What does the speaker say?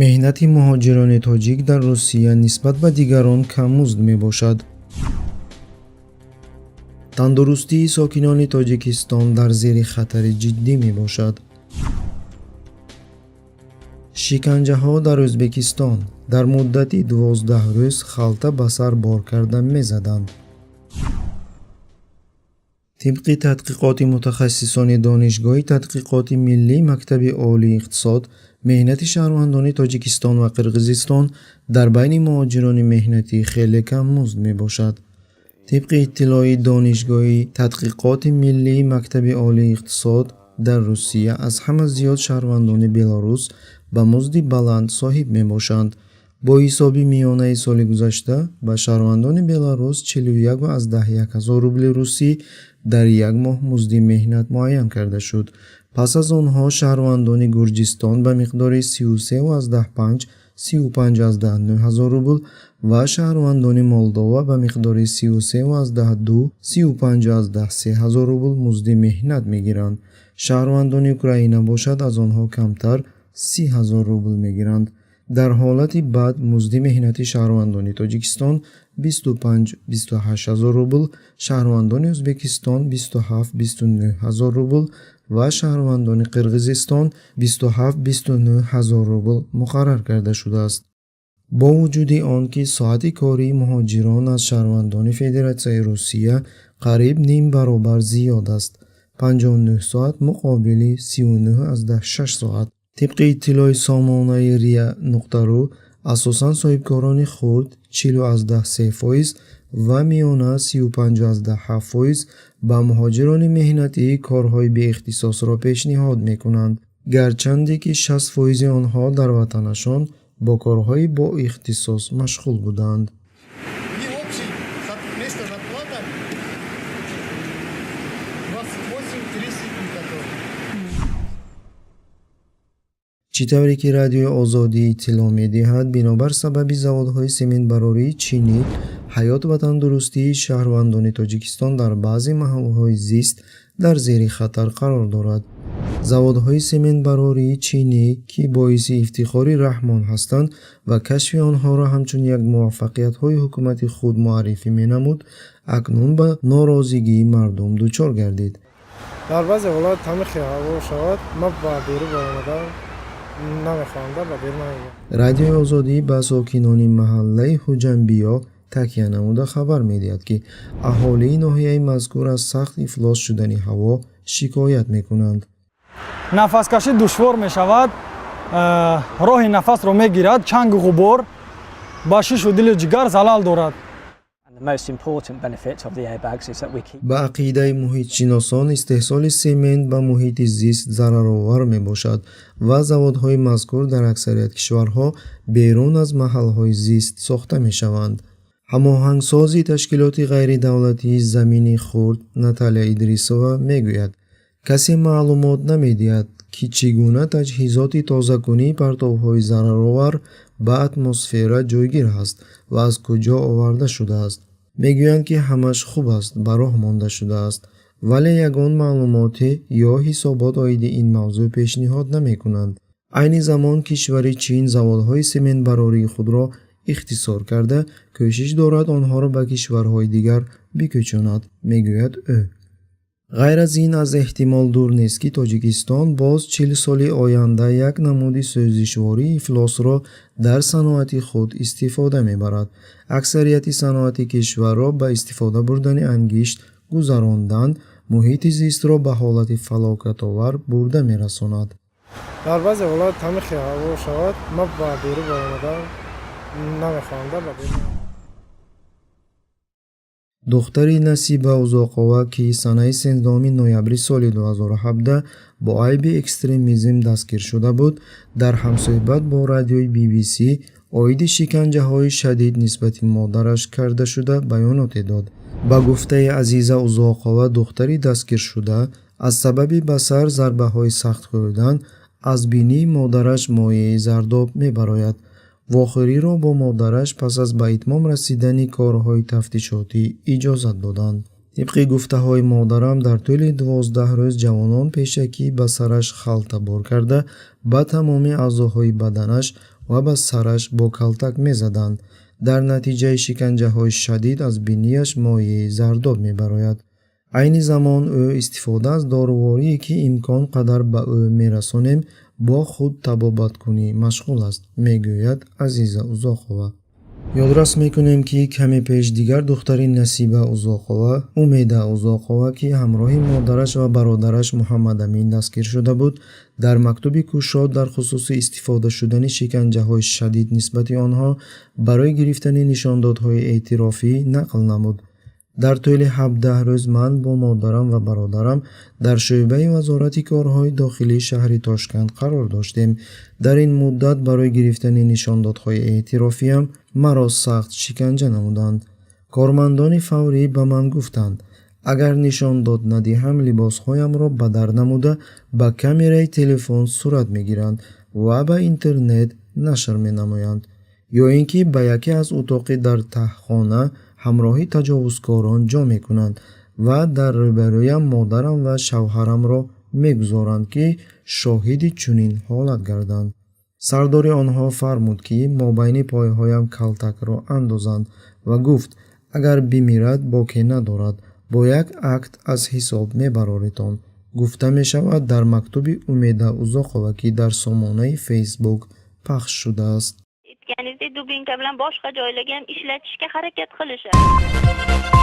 Меҳнати муҳоҷирони тоҷик дар Русия нисбат ба дигарон каммузд мебошад. Тандурустии сокинони Тоҷикистон дар зери хатари ҷиддӣ мебошад. Шиканҷаҳо дар Ӯзбекистон: дар муддати 12 рӯз халта ба сар бор карда мезаданд. Тибқи тадқиқоти мутахассисони Донишгоҳи тадқиқоти миллии Мактаби олии иқтисод, меҳнати шаҳрвандони Тоҷикистон ва Қирғизистон дар байни муҳоҷирони меҳнатӣ хеле каммузд мебошад. Тибқи иттилои Донишгоҳи тадқиқоти миллии Мактаби олии иқтисод, дар Русия аз ҳама зиёд шаҳрвандони Беларус ба музди баланд соҳиб мебошанд. Бо ҳисоби миёнаи соли гузашта ба шаҳрвандони Беларус 41,1 ҳазор рубли русӣ дар як моҳ музди меҳнат муайян карда шуд. Пас аз онҳо шаҳрвандони Гурҷистон ба миқдори 33,5, 35,9 ҳазор рубл ва шаҳрвандони Молдова ба миқдори 33,2, 35,3 ҳазор рубл музди меҳнат мегиранд. Шаҳрвандони Украина бошад, аз онҳо камтар, 30 ҳазор рубл мегиранд. Дар ҳолати бад музди меҳнати шаҳрвандони Тоҷикистон 25, 28 ҳазор рубл, шаҳрвандони Ӯзбекистон 27, 29 ҳазор рубл ва шаҳрвандони Қирғизистон 27, 29 ҳазор рубл муқаррар карда шудааст. Бо вуҷуди он ки соати кории муҳоҷирон аз шаҳрвандони Федератсияи Русия қариб ним баробар зиёд аст, 59 соат муқобили 39,6 соат. Тибқи иттилои сомонаи ria.ru, асосан соҳибкорони хурд, 40,3%, ва миёна, 35,7%, ба муҳоҷирони меҳнатӣ корҳои беихтисосро пешниҳод мекунанд, гарчанде ки 60 фоизи онҳо дар ватанашон бо корҳои боихтисос машғул буданд. И общий место зарплата 28 300. Чӣ тавре ки Радиои Озодӣ иттилоъ медиҳад, бинобар сабаби заводҳои сементбарории чинӣ ҳаёт ва тандурустии шаҳрвандони Тоҷикистон дар баъзе маҳалҳои зист дар зери хатар қарор дорад. Заводҳои сементбарории чинӣ, ки боиси ифтихори Раҳмон ҳастанд ва кашфи онҳоро ҳамчун як муваффақиятҳои ҳукумати худ муаррифӣ менамуд, акнун ба норозигии мардум дучор гардид. Дар баъзе ҳолат ҳамин хел ҳаво шавад, ман ба берун баромада намехоҳам, да ба берун намебарам. Радиои Озодӣ ба сокинони маҳаллаи Хуҷамбиё такя намуда хабар медиҳад, ки аҳолии ноҳияи мазкур аз сахт ифлос шудани ҳаво шикоят мекунанд. Нафаскашӣ душвор мешавад, роҳи нафасро мегирад, чангу ғубор ба шишу дилу ҷигар залал дорад. Ба ақидаи муҳитшиносон, истеҳсоли семент ба муҳити зист зараровар мебошад ва заводҳои мазкур дар аксарият кишварҳо берун аз маҳалҳои зист сохта мешаванд. Ҳамоҳангсози ташкилоти ғайридавлатии «Замини хурд» Наталия Идрисова мегӯяд, касе маълумот намедиҳад, ки чӣ гуна таҷҳизоти тозакунии партовҳои зараровар ба атмосфера ҷойгир аст ва аз куҷо оварда шудааст. Мегӯянд, ки ҳамаш хуб аст, ба роҳ монда шудааст, вале ягон маълумоте ё ҳисобот оиди ин мавзӯъ пешниҳод намекунанд. Айни замон кишвари Чин заводҳои сементбарории худро ихтисор карда, кӯшиш дорад онҳоро ба кишварҳои дигар бикӯчонад, мегӯяд ӯ. Ғайр аз ин, аз эҳтимол дур нест, ки Тоҷикистон боз 40 соли оянда як намуди сӯзишвории ифлосро дар саноати худ истифода мебарад. Аксарияти саноати кишварро ба истифода бурдани ангишт гузарондан муҳити зистро ба ҳолати фалокатовар бурда мерасонад. Дар баъзе ҳолат ҳамин хел ҳаво шавад, ман ба берун баромада намехоҳам, да ба берун. Духтари Насиба Узоқова, ки санаи 13 ноябри соли 2017 бо айби экстремизм дастгир шуда буд, дар ҳамсӯҳбат бо радиои BBC оиди шиканҷаҳои шадид нисбати модараш кардашуда баёноте дод. Ба гуфтаи Азиза Узоқова, духтари дастгиршуда аз сабаби ба сар зарбаҳои сахт хӯрдан аз бинии модараш моеъи зардоб мебарояд. Вохӯриро бо модараш пас аз ба итмом расидани корҳои тафтишотӣ иҷозат доданд. Тибқи гуфтаҳои модарам, дар тӯли 12 рӯз ҷавонон пешакӣ ба сараш халта бор карда, ба тамоми аъзоҳои баданаш ва ба сараш бо калтак мезаданд. Дар натиҷаи шиканҷаҳои шадид аз бинияш моеи зардоб мебарояд. Айни замон ӯ истифода аз доруворие, ки имкон қадар ба ӯ мерасонем, бо худтабобаткунӣ машғул аст, мегӯяд Азиза Узоқова. Ёдрас мекунем, ки каме пеш дигар духтари Насиба Узоқова, Умеда Узоқова, ки ҳамроҳи модараш ва бародараш Муҳаммадамин дастгир шуда буд, дар мактуби кушод дар хусуси истифода шудани шиканҷаҳои шадид нисбати онҳо барои гирифтани нишондодҳои эътирофӣ нақл намуд: «Дар тӯли 17 рӯз ман бо модарам ва бародарам дар шӯъбаи Вазорати корҳои дохилии шаҳри Тошканд қарор доштем. Дар ин муддат барои гирифтани нишондодҳои эътирофиам маро сахт шиканҷа намуданд. Кормандони фаврӣ ба ман гуфтанд, агар нишондод надиҳам, либосҳоямро бадар намуда, ба камераи телефон сурат мегиранд ва ба интернет нашр менамоянд ё ин ки ба яке аз утоқи дар таҳхона ҳамроҳи таҷовузкорон ҷо мекунанд ва дар рӯбарӯям модарам ва шавҳарамро мегузоранд, ки шоҳиди чунин ҳолат гарданд. Сардори онҳо фармуд, ки мобайни пойҳоям калтакро андозанд ва гуфт, агар бимирад, боке надорад, бо як акт аз ҳисоб мебароретон», гуфта мешавад дар мактуби Умеда Узоқова, ки дар сомонаи Фейсбук пахш шудааст. Aytganingizdek, дубинка bilan boshqa joylarga ham ishlatishga harakat qilishadi.